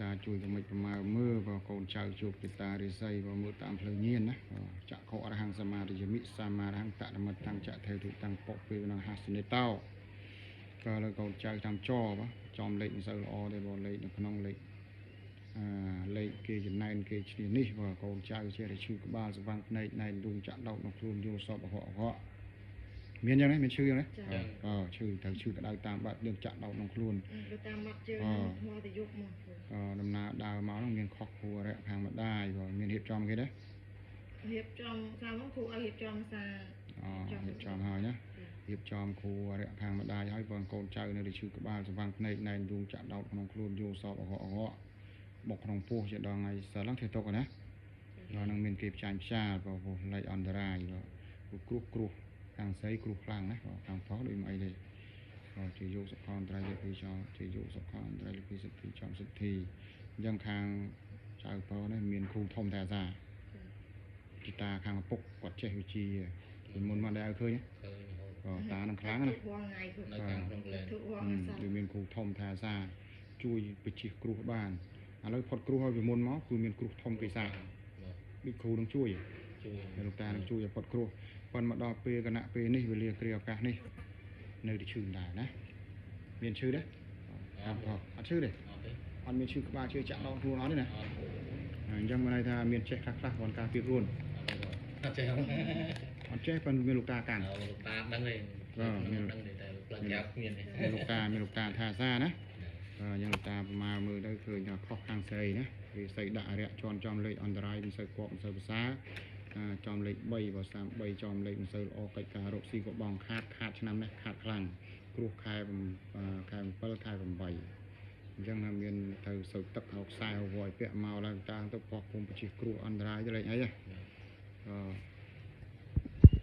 តាជួយប្រមិចប្រមើមើលបើកូនចៅជួបពីតារិស័យបើមើលតាមផ្លូវញៀនណាចក្ខុអរហង្គសមារិយមិសមារហង្គតនិមិត្តតាំងចៈថេទុតាំងពុពេលនឹងហាសនិតោក៏លើកូនចៅតាមចបើចំលេខមិនសូវល្អទេបើលេខនៅក្នុងលេខអាលេខគេចំណែនគេឈ្នះនេះបើកូនចៅចេះតែឈឺក្បាលស្វាំងភ្នែកណែនដួងចាក់ដោតក្នុងខ្លួនយល់សពអហអហមានយ៉ាងនេះមានឈឺយ៉ាងនេះអឺឈឺត្រូវឈឺក្តៅតាមបាត់យើងចាក់ដោតក្នុងខ្លួន តាមមាត់ជើងថ្មទៅយប់មក ដំណើរដើរមកហ្នឹងមានខុសគ្រូអរិយខាងម្ដាយបើមានរៀបចំគេទេ រៀបចំសារមកគ្រូឲ្យរៀបចំសារ អូរៀបចំហើយណារៀបចំគ្រូអរិយខាងម្ដាយហើយបងកូនចៅនៅតែឈឺក្បាលស្វាំងភ្នែកណែនដួងចាក់ដោតក្នុងខ្លួនយល់សពអហអហបុកក្នុងពោះជាដល់ថ្ងៃសិលហ្នឹងធ្វើទុកណាដល់នឹងមានគេផ្ចាញ់ផ្ចាលបើពោះលេខអន្តរាយបើគ្រោះគ្រោះខាងស្រីគ្រោះខ្លាំងណាស់ខាងប្រុសដូចមិនអីទេជាយកសុខអន្តរាយលពីចោជាយកសុខអន្តរាយលពីសិទ្ធិចំសិទ្ធិអញ្ចឹងខាងចៅប្រុសនេះមានគ្រូធំតែអាសាជីតាខាងឪពុកគាត់ចេះវិជាពីមុនមកដែរឲ្យឃើញតានឹងខ្លាំងណា រាល់ថ្ងៃ នៅខាងក្នុងក្លែន គឺមានគ្រូធំថាអាសាជួយពជាគ្រោះបានឥឡូវផុតគ្រោះហើយពីមុនមកគឺមានគ្រោះធំគេសាដូចគ្រូនឹងជួយលោកតានឹងជួយឲ្យផុតគ្រោះប៉ុន្តែមកដល់ពេលគណៈពេលនេះវេលាគ្រាឱកាសនេះនៅតែឈឺដែរណាមានឈឺទេអត់អត់ឈឺទេអត់មានឈឺក្បាលឈឺចាក់ដងខ្លួនអត់ទេណាអញ្ចឹងមានន័យថាមានចេះខ្លះខ្លះគាត់ការពារខ្លួន អត់ចេះ អត់ចេះប៉ុន្តែមានលោកតាកាន់ លោកតាដឹងទេមានដឹងទេតែផ្លូវក្រៅគ្មានទេ លោកតាមានលោកតាថាសាណាអញ្ចឹងលោកតាប្រមាមើលទៅឃើញថាខុសខាងស្រីណាវាស្រីដាក់អរិយជន់ចំលេខអន្តរាយមិនសូវគប់មិនសូវប្រសើរចំលេខ3បើ33ចំលេខមិនសូវល្អកិច្ចការរកស៊ីក៏បងខាតខាតឆ្នាំនេះខាតខ្លាំងគ្រោះខែខែ7ខែ8អញ្ចឹងថាមានទៅសូវទឹកហៅខ្សែហៅវយពាក់មកឡើងតាទៅផោះគុំពជាគ្រោះអន្តរាយទៅលេខអីហ៎អឺ